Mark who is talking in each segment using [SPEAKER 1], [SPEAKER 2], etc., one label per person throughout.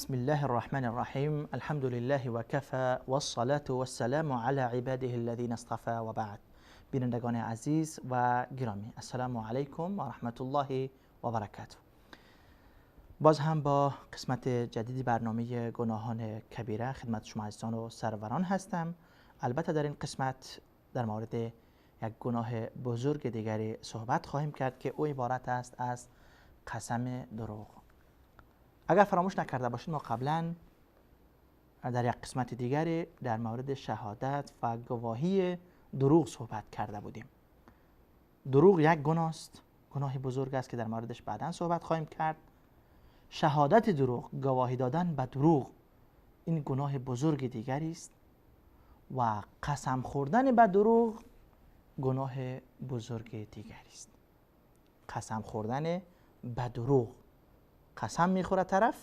[SPEAKER 1] بسم الله الرحمن الرحیم. الحمد لله وكفى والصلاة والسلام على عباده الذين اصطفى وبعد. بینندگان عزیز و گرامی، السلام علیکم و رحمت الله و برکاته. باز هم با قسمت جدید برنامه گناهان کبیره خدمت شما عزیزان و سروران هستم. البته در این قسمت در مورد یک گناه بزرگ دیگری صحبت خواهیم کرد که او عبارت است از قسم دروغ. اگر فراموش نکرده باشید، ما قبلا در یک قسمت دیگری در مورد شهادت و گواهی دروغ صحبت کرده بودیم. دروغ یک گناه است، گناه بزرگ است که در موردش بعدا صحبت خواهیم کرد. شهادت دروغ، گواهی دادن به دروغ، این گناه بزرگ دیگری است و قسم خوردن به دروغ گناه بزرگ دیگری است. قسم خوردن به دروغ، قسم میخوره طرف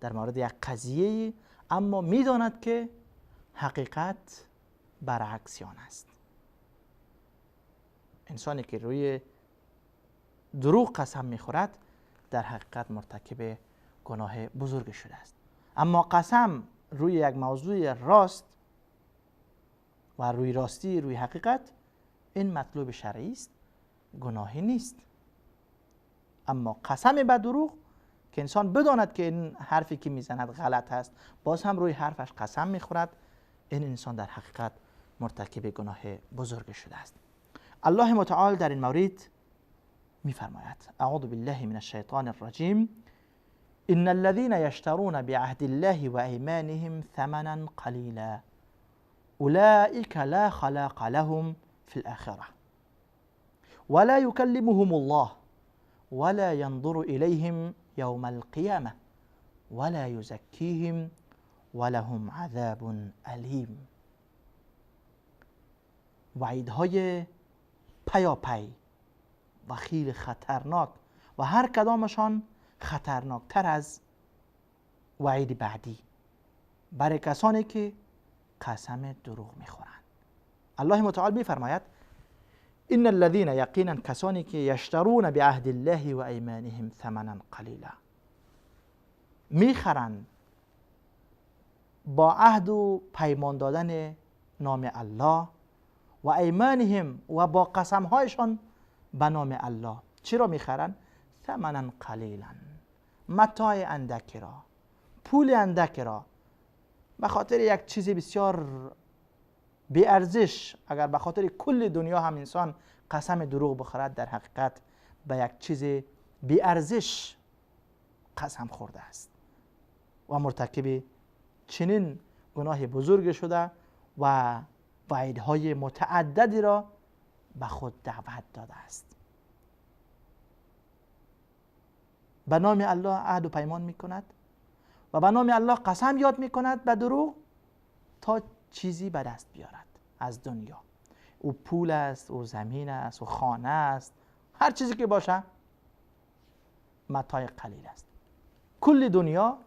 [SPEAKER 1] در مورد یک قضیه، اما میداند که حقیقت برعکس آن است. انسانی که روی دروغ قسم میخورد در حقیقت مرتکب گناه بزرگ شده است. اما قسم روی یک موضوع راست و روی راستی، روی حقیقت، این مطلوب شرعی است، گناهی نیست. اما قسم به دروغ که انسان بداند که این حرفی که میزند غلط است، باز هم روی حرفش قسم میخورد، این انسان در حقیقت مرتکب گناه بزرگ شده است. الله متعال در این مورد میفرماید: اعوذ بالله من الشیطان الرجیم، ان الذين يشترون بعهد الله وأيمانهم ثمنا قليلا أولئك لا خلاق لهم في الآخرة ولا يكلمهم الله ولا ينظر إليهم يوم القيامة ولا يزكيهم ولهم عذاب أليم. وعیدهای پیاپی و خیلی خطرناک و هر کدامشان خطرناکتر از وعید بعدی برای کسانی که قسم دروغ میخورند. الله متعال میفرماید: ان الذين، یقینا کسانی که یشترون بعهد الله و ایمانهم ثمنا قلیلا، میخرند با عهد و پیمان دادن نام الله و ایمانهم و با قسمهایشان به نام الله. چی را میخرند؟ ثمنا قلیلا، متاع اندکی را، پول اندکی را، به خاطر یک چیز بسیار بی ارزش. اگر به خاطر کل دنیا هم انسان قسم دروغ بخورد، در حقیقت به یک چیز بی ارزش قسم خورده است و مرتکب چنین گناه بزرگ شده و وعیدهای متعددی را به خود دعوت داده است. به نام الله عهد و پیمان میکند و به نام الله قسم یاد میکند به دروغ تا چیزی به دست بیارد از دنیا. او پول است، او زمین است، او خانه است، هر چیزی که باشه متاع قلیل است. کل دنیا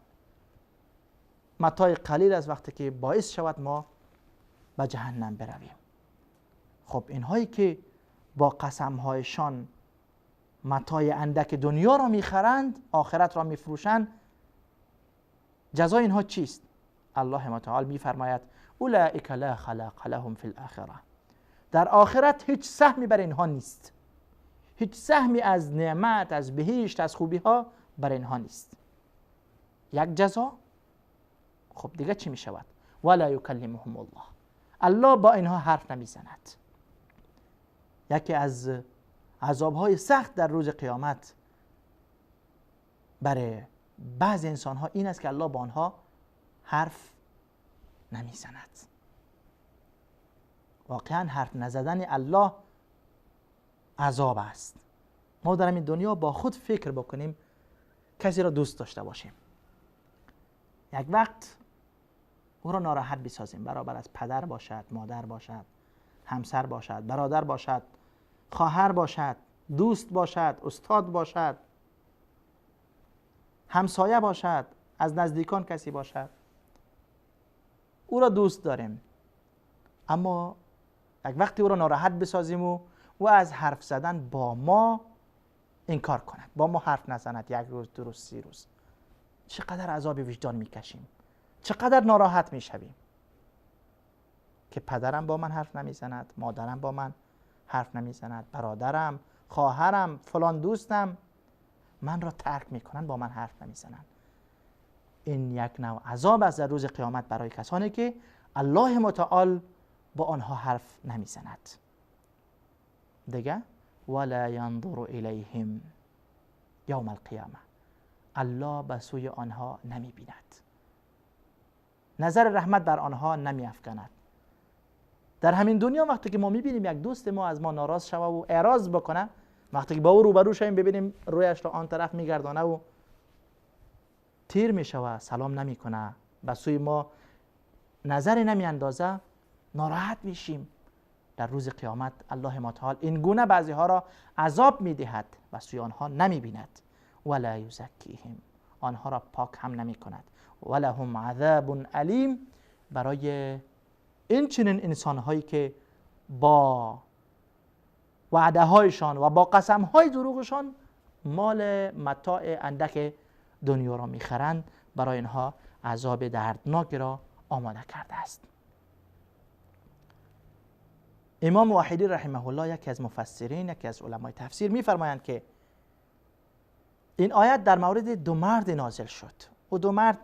[SPEAKER 1] متاع قلیل است وقتی که باعث شود ما به جهنم برویم. خب اینهایی که با قسمهایشان متاع اندک دنیا را میخرند، آخرت را میفروشند، جزای اینها چیست؟ الله متعال میفرماید: اولئک لا خلاق لهم فی الاخره. در آخرت هیچ سهمی بر اینها نیست، هیچ سهمی از نعمت، از بهشت، از خوبی ها بر اینها نیست. یک جزا. خب دیگه چی می شود؟ ولا یکلمهم الله، الله با اینها حرف نمیزند. یکی از عذابهای سخت در روز قیامت برای بعض انسان ها این است که الله با آنها حرف نمیزند. واقعا حرف نزدن الله عذاب است. ما در این دنیا با خود فکر بکنیم، کسی را دوست داشته باشیم، یک وقت او را ناراحت بسازیم، برابر از پدر باشد، مادر باشد، همسر باشد، برادر باشد، خواهر باشد، دوست باشد، استاد باشد، همسایه باشد، از نزدیکان کسی باشد، او را دوست داریم، اما یک وقتی او را ناراحت بسازیم و او از حرف زدن با ما انکار کند، با ما حرف نزند، یک روز، دو روز، 3 روز، چقدر عذاب وجدان میکشیم، چقدر ناراحت میشویم که پدرم با من حرف نمیزند، مادرم با من حرف نمیزند، برادرم، خواهرم، فلان دوستم من را ترک میکنن، با من حرف نمیزنند. این یک نوع عذاب است در روز قیامت برای کسانی که الله متعال با آنها حرف نمیزند. دیگه ولا ینظر الیهم یوم القیامه، الله به سوی آنها نمیبیند، نظر رحمت بر آنها نمیافکند. در همین دنیا وقتی که ما میبینیم یک دوست ما از ما ناراض شوه و اعراض بکنه، وقتی که با او روبرو شویم ببینیم رویش را آن طرف میگردانه و تیر میشوه، سلام نمیکنه، به سوی ما نظر نمیاندازه، ناراحت میشیم. در روز قیامت الله متعال این گونه بعضی ها را عذاب میدهد و سوی آنها نمیبیند. ولا یزکیهم، آنها را پاک هم نمیکند. ولهم عذاب علیم، برای این چنین انسان هایی که با وعده هایشان و با قسم های دروغشان مال متاع اندک دنیا را میخرند، برای اینها عذاب دردناک را آماده کرده است. امام واحدی رحمه الله، یکی از مفسرین، یکی از علمای تفسیر، میفرمایند که این آیت در مورد دو مرد نازل شد. و دو مرد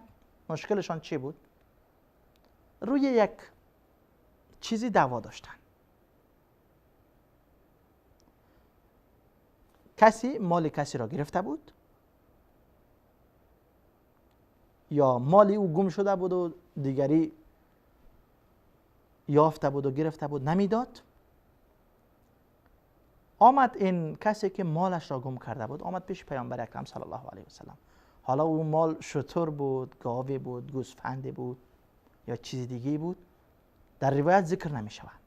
[SPEAKER 1] مشکلشان چی بود؟ روی یک چیزی دعوا داشتن. کسی مال کسی را گرفته بود یا مال او گم شده بود و دیگری یافته بود و گرفته بود، نمیداد. آمد این کسی که مالش را گم کرده بود، آمد پیش پیامبر اکرم صلی الله علیه و سلم. حالا او مال شتر بود، گاوی بود، گوسفندی بود یا چیز دیگه بود، در روایت ذکر نمی شود،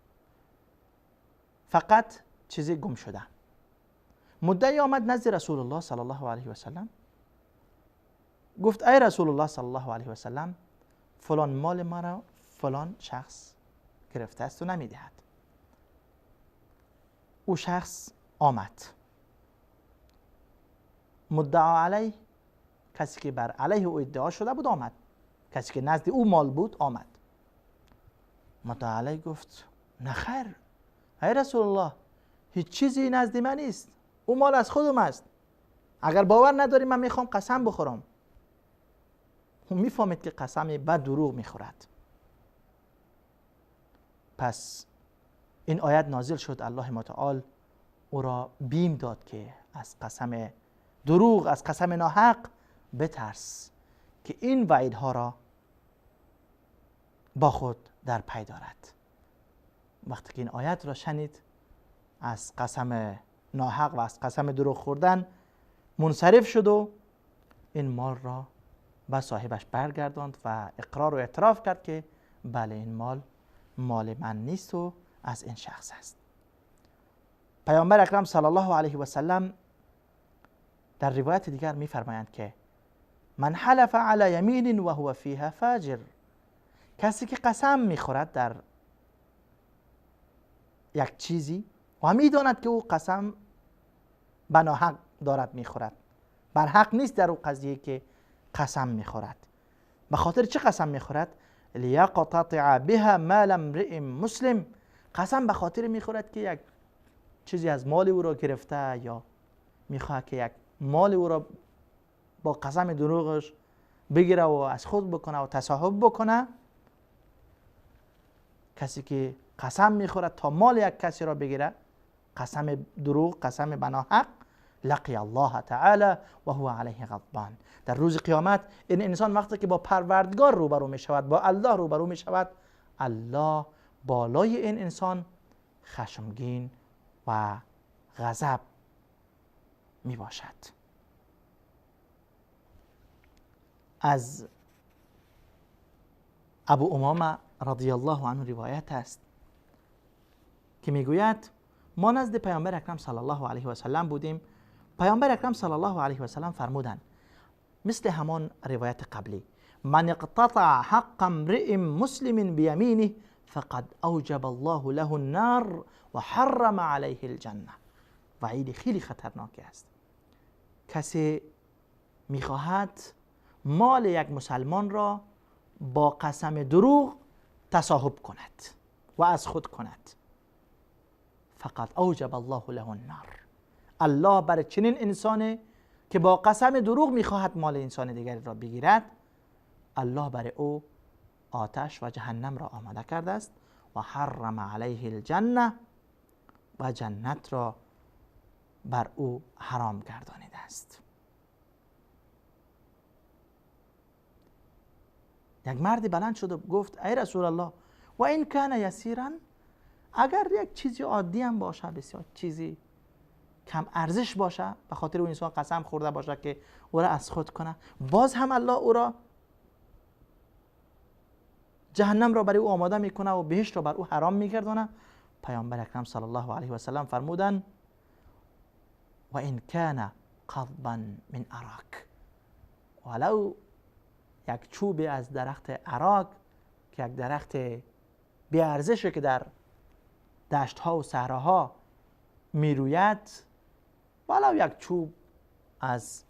[SPEAKER 1] فقط چیزی گم شده. مدعی آمد نزد رسول الله صلی الله علیه و سلم، گفت ای رسول الله صلی الله علیه و سلم، فلان مال ما را فلان شخص گرفته است و نمیدهد. او شخص آمد، مدعا علیه، کسی که بر علیه او ادعا شده بود آمد، کسی که نزد او مال بود آمد. مدعا علیه گفت نه خیر ای رسول الله، هیچ چیزی نزد من نیست، او مال از خودم است، اگر باور نداری من میخوام قسم بخورم. او میفهمید که قسم بد دروغ میخورد. پس این آیت نازل شد، الله متعال او را بیم داد که از قسم دروغ، از قسم ناحق بترس که این وعیدها را با خود در پی دارد. وقتی که این آیت را شنید، از قسم ناحق و از قسم دروغ خوردن منصرف شد و این مال را به صاحبش برگرداند و اقرار و اعتراف کرد که بله این مال مال من نیست و از این شخص است. پیامبر اکرم صلی الله علیه و سلم در روایت دیگر می‌فرمایند که من حلف علی یمین و هو فیها فاجر، کسی که قسم می‌خورد در یک چیزی و می‌داند که او قسم به ناحق دارد می‌خورد، بر حق نیست در او قضیه که قسم می‌خورد. به خاطر چه قسم می‌خورد؟ لیقتطع بها مال امرئ مسلم، قسم به خاطر می‌خورد که یک چیزی از مال او را گرفته یا می‌خواهد که یک مال او را با قسم دروغش بگیره و از خود بکنه و تصاحب بکنه. کسی که قسم میخورد تا مال یک کسی را بگیره، قسم دروغ، قسم بناحق، لقی الله تعالی و هو علیه غضبان، در روز قیامت این انسان وقتی که با پروردگار روبرو می شود، با الله روبرو می شود، الله بالای این انسان خشمگین و غضب می باشد. از ابو امامه رضی الله عنه روایت است که میگوید ما نزد پیامبر اکرم صلی الله علیه و سلم بودیم. پیامبر اکرم صلی الله علیه و سلم فرمودند، مثل همان روایت قبلی، من اقتطع حق امرئ مسلم بیمینه فقد اوجب الله له النار و حرم علیه الجنه. وعید خیلی خطرناکی است. کسی میخواهد مال یک مسلمان را با قسم دروغ تصاحب کند و از خود کند، فقط اوجب الله له النار. الله بر چنین انسانی که با قسم دروغ میخواهد مال انسان دیگری را بگیرد، الله بر او آتش و جهنم را آماده کرده است. و حرم علیه الجنه، و جنت را بر او حرام گردانیده است. یک مردی بلند شد و گفت ای رسول الله، و این کان یسیرا، اگر یک چیزی عادی هم باشه، بسیار چیزی کم ارزش باشه، به خاطر اون انسان قسم خورده باشه که او را از خود کنه، باز هم الله او را جهنم را برای او آماده میکنه و بهشت را بر او حرام میگردانه. پیامبر اکرم صلی الله علیه و سلم فرمودند و این کان قضبا من اراک، ولو یک چوب از درخت اراک که یک درخت بی ارزشه که در دشت ها و صحراها میروید، ولو یک چوب از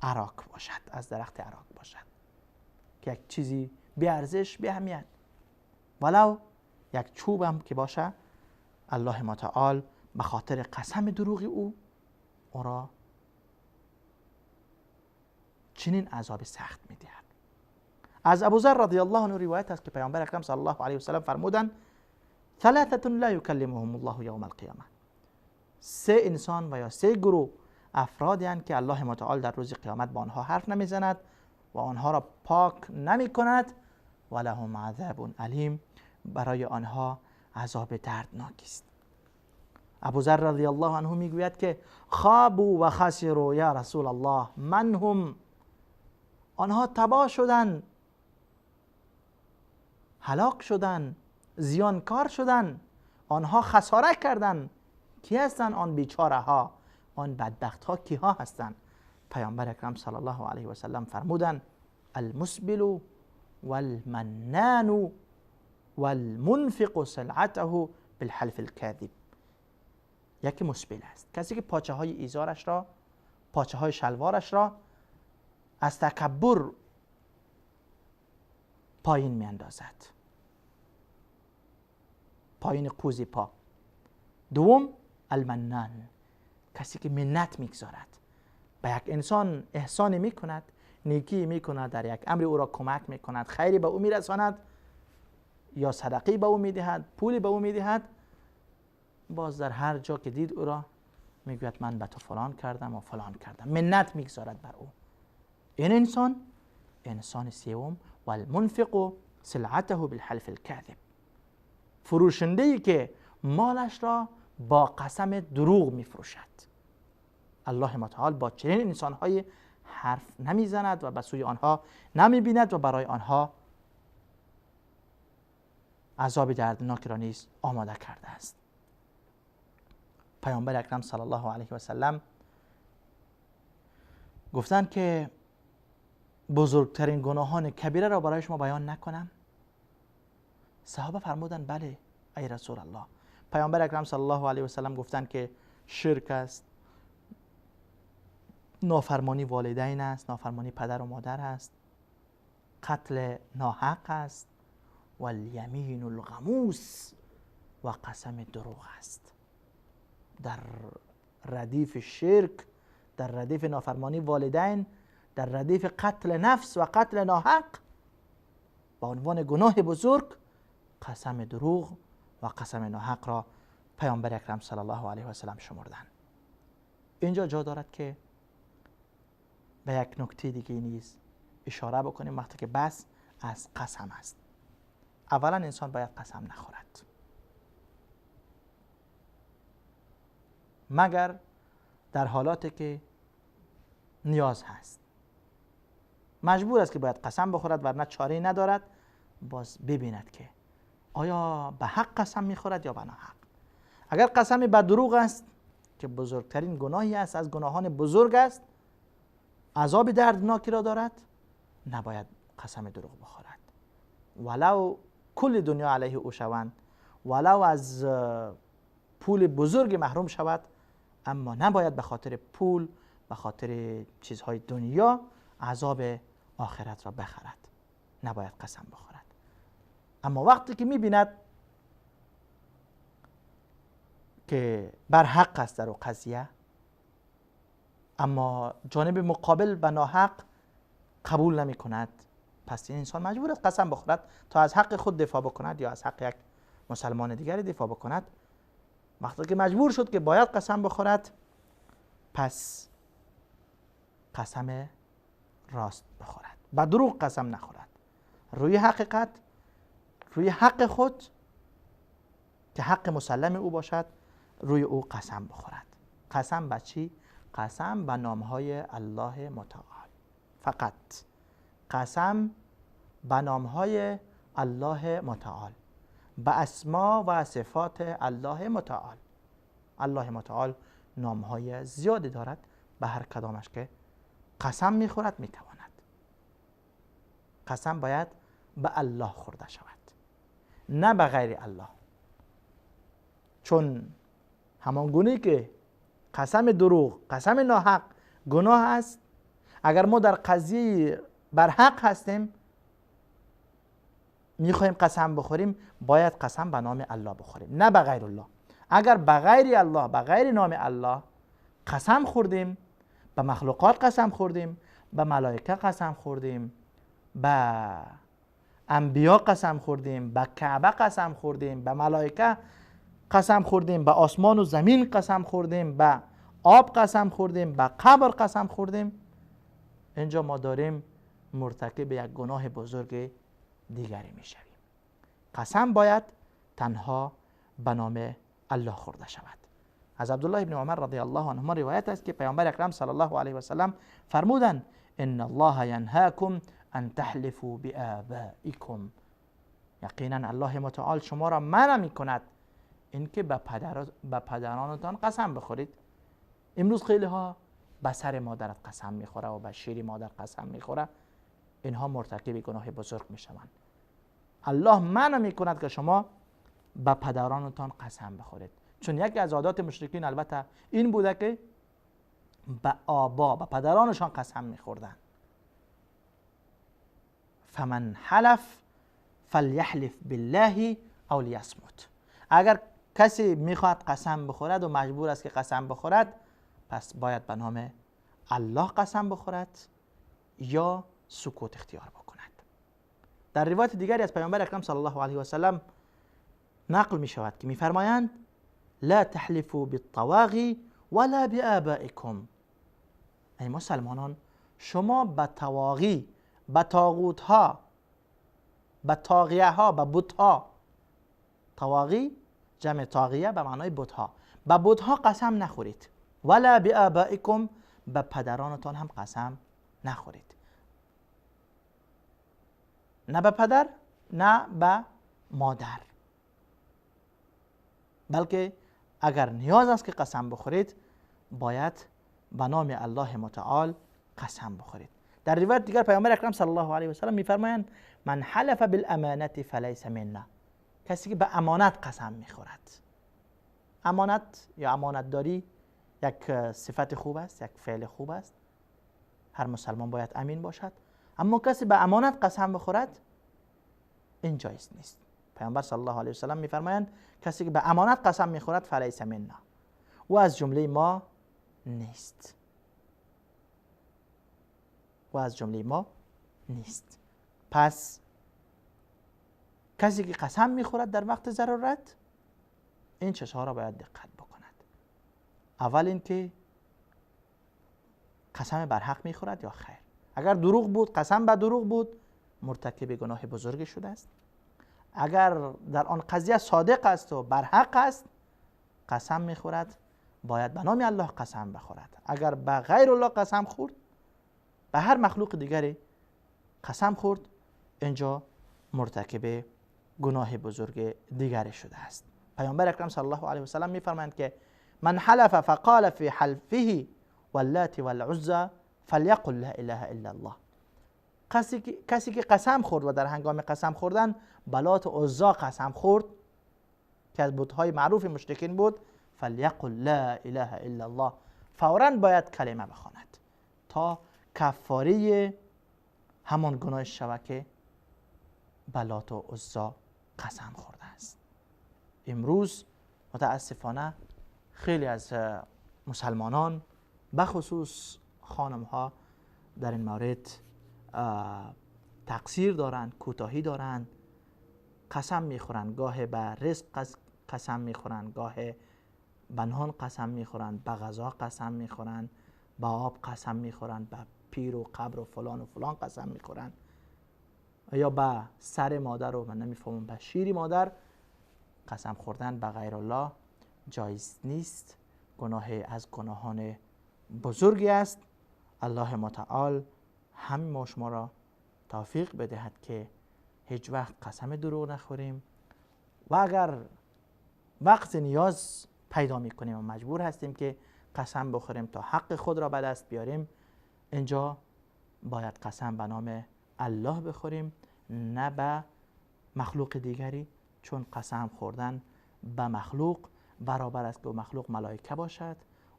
[SPEAKER 1] اراک باشد، از درخت اراک باشد که یک چیزی بی ارزش بی اهمیت، ولو یک چوب هم که باشه، الله متعال به خاطر قسم دروغی او را چنین عذاب سخت میدهد. از ابوذر رضی الله عنه روایت است که پیامبر اکرم صلی الله علیه و سلم فرمودند ثلاثة لا یکلمهم الله یوم القیامه. سه انسان و یا سه گروه افرادی هستند که الله متعال در روز قیامت با آنها حرف نمیزند و آنها را پاک نمی کند، و لهم عذاب علیم، برای آنها عذاب دردناک است. ابوذر رضی الله عنه میگوید که خابوا و خسروا یا رسول الله، من هم، آنها تباه شدند، هلاک شدند، زیانکار شدند، آنها خساره کردند. کی هستند آن بیچاره ها، آن بدبخت ها کیها هستند؟ پیامبر اکرم صلی الله علیه و سلم فرمودند المسبل والمنان والمنفق سلعته بالحلف الكاذب. یکی مسبل است، کسی که پاچه های ایزارش را، پاچه های شلوارش را از تکبر پایین می اندازد، پایین قوز پا. دوم المنان، کسی که منت میگذارد، به یک انسان احسان میکند، نیکی میکند، در یک امر او را کمک میکند، خیری به او میرساند یا صدقه به او میدهد، پولی به او میدهد، باز در هر جا که دید او را میگوید من به تو فلان کردم و فلان کردم، منت میگذارد بر او. این انسان، انسان سوم، والمنفق سلعته بالحلف الكاذب، فروشنده ای که مالش را با قسم دروغ میفروشد. الله متعال با چنین انسانهای حرف نمیزند و به سوی آنها نمیبیند و برای آنها عذاب دردناک را نیز آماده کرده است. پیامبر اکرم صلی الله علیه و سلم گفتند که بزرگترین گناهان کبیره را برای شما بیان نکنم؟ صحابه فرمودند بله ای رسول الله. پیامبر اکرم صلی الله علیه و سلم گفتند که شرک است، نافرمانی والدین است، نافرمانی پدر و مادر است، قتل ناحق است، و الیمین الغموس، و قسم دروغ است. در ردیف شرک، در ردیف نافرمانی والدین، در ردیف قتل نفس و قتل ناحق، با عنوان گناه بزرگ قسم دروغ و قسم ناحق را پیامبر اکرم صلی الله علیه و سلم شمردند. اینجا جا دارد که به یک نکته دیگه نیز اشاره بکنیم وقتی که بس از قسم است. اولا انسان باید قسم نخورد، مگر در حالاتی که نیاز هست، مجبور است که باید قسم بخورد ورنه چاره ندارد. باز ببیند که آیا به حق قسم میخورد یا به ناحق. اگر قسم به دروغ است که بزرگترین گناهی است، از گناهان بزرگ است، عذاب دردناکی را دارد، نباید قسم دروغ بخورد، ولو کل دنیا علیه او شوند، ولو از پول بزرگ محروم شود، اما نباید به خاطر پول، به خاطر چیزهای دنیا عذاب آخرت را بخرد، نباید قسم بخورد. اما وقتی که میبیند که بر حق است در قضیه، اما جانب مقابل به ناحق قبول نمی کند، پس این انسان مجبور است قسم بخورد تا از حق خود دفاع بکند یا از حق یک مسلمان دیگری دفاع بکند. وقتی که مجبور شد که باید قسم بخورد، پس قسم راست بخورد، به دروغ قسم نخورد، روی حقیقت، روی حق خود که حق مسلم او باشد، روی او قسم بخورد. قسم به چی؟ قسم به نامهای الله متعال. فقط قسم به نامهای الله متعال، به اسما و صفات الله متعال. الله متعال نامهای زیادی دارد، به هر کدامش که قسم میخورد میتواند. قسم باید به الله خورده شود، نه به غیر الله. چون همان گونه که قسم دروغ، قسم ناحق گناه است، اگر ما در قضیه بر حق هستیم میخواهیم قسم بخوریم، باید قسم به نام الله بخوریم، نه به غیر الله. اگر به غیر الله، به غیر نام الله قسم خوردیم، به مخلوقات قسم خوردیم، به ملائکه قسم خوردیم، به انبیا قسم خوردیم، به کعبه قسم خوردیم، به ملائکه قسم خوردیم، به آسمان و زمین قسم خوردیم، به آب قسم خوردیم، به قبر قسم خوردیم، اینجا ما داریم مرتکب یک گناه بزرگ دیگری میشویم. قسم باید تنها به نام الله خورده شود. از عبدالله ابن عمر رضی الله عنهما روایت است که پیامبر اکرم صلی الله علیه و سلم فرمودند: ان الله ینهاکم ان تحلفوا بآبائکم. یقینا الله متعال شما را منع میکند اینکه به پدرانتان قسم بخورید. امروز خیلی ها به سر مادرت قسم میخوره و به شیر مادر قسم میخوره، اینها مرتکب گناه بزرگ میشوند. الله منع میکند که شما به پدرانتان قسم بخورید، چون یکی از عادات مشرکین البته این بوده که به آبا، به پدرانشان قسم میخوردن. فمن حلف فلیحلف بالله او لیصمت. اگر کسی میخواهد قسم بخورد و مجبور است که قسم بخورد، پس باید به نام الله قسم بخورد یا سکوت اختیار بکند. در روایت دیگری از پیامبر اکرم صلی الله علیه و سلم نقل می شود که میفرمایند: لا تحلفوا بالطواغی ولا بآبائکم. ای مسلمانان، شما به طواغی، به طاغوت ها، به طاغیه ها، به بت ها، طواغی جمع طاغیه به معنای بت ها، به بت ها قسم نخورید. ولا بآبائکم، به پدرانتان هم قسم نخورید، نه به پدر نه به مادر، بلکه اگر نیاز است که قسم بخورید باید به نام الله متعال قسم بخورید. در روایت دیگر پیامبر اکرم صلی الله علیه و سلم میفرمایند: من حلف بالامانه فلیس منا. کسی که به امانت قسم میخورد، امانت یا امانتداری یک صفت خوب است، یک فعل خوب است، هر مسلمان باید امین باشد. اما کسی به امانت قسم بخورد این جایز نیست. پیامبر صلی الله علیه و سلم میفرمایند کسی که به امانت قسم میخورد فلیس منا، او از جمله ما نیست، او از جمله ما نیست. پس کسی که قسم میخورد در وقت ضرورت این چیزها را باید دقت بکند. اول اینکه قسم بر حق میخورد یا خیر. اگر دروغ بود، قسم به دروغ بود، مرتکب گناه بزرگی شده است. اگر در آن قضیه صادق است و بر حق است، قسم میخورد، باید به نام الله قسم بخورد. اگر به غیر الله قسم خورد، به هر مخلوق دیگری قسم خورد، اینجا مرتکب گناه بزرگ دیگری شده است. پیامبر اکرم صلی الله علیه و سلم میفرمایند که من حلف فقال فی حلفه واللات والعزى فلیقل لا اله الا الله. کسی که قسم خورد و در هنگام قسم خوردن بلات و عزا قسم خورد که از بت‌های معروف مشرکین بود، فلیقل لا اله الا الله، فوراً باید کلمه بخواند تا کفاره همان گناه شود که به لات و عزی قسم خورده است. امروز متاسفانه خیلی از مسلمانان بخصوص خانم ها در این مورد تقصیر دارند، کوتاهی دارند، قسم میخورند، گاه به رزق قسم میخورند، گاه به نان قسم میخورند، به غذا قسم میخورند، به آب قسم میخورند، به پیر و قبر و فلان و فلان قسم میخورند، یا به سر مادر و من نمیفهمم به شیر مادر. قسم خوردن به غیر الله جایز نیست، گناه از گناهان بزرگی است. الله متعال هم ما شما را توفیق بدهد که هیچ وقت قسم دروغ نخوریم و اگر وقت نیاز پیدا میکنیم و مجبور هستیم که قسم بخوریم تا حق خود را به دست بیاریم، اینجا باید قسم به نام الله بخوریم نه به مخلوق دیگری، چون قسم خوردن به مخلوق برابر است که مخلوق ملائکه باشد،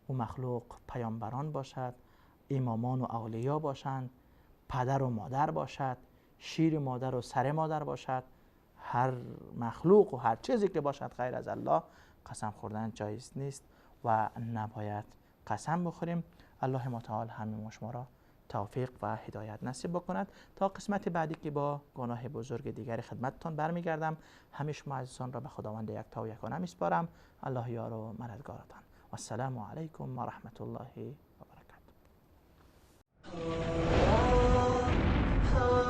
[SPEAKER 1] او مخلوق پیامبران باشد، امامان و اولیا باشند، پدر و مادر باشد، شیر مادر و سر مادر باشد، هر مخلوق و هر چیزی که باشد غیر از الله قسم خوردن جایز نیست و نباید قسم بخوریم. الله متعال همه شما را توفیق و هدایت نصیب بکند. تا قسمت بعدی که با گناه بزرگ دیگر خدمتتان برمیگردم، همه شما عزیزان را به خداوند یکتا و یگانه میسپارم. الله یار و مددگارتان. و السلام علیکم و رحمت الله و برکاته.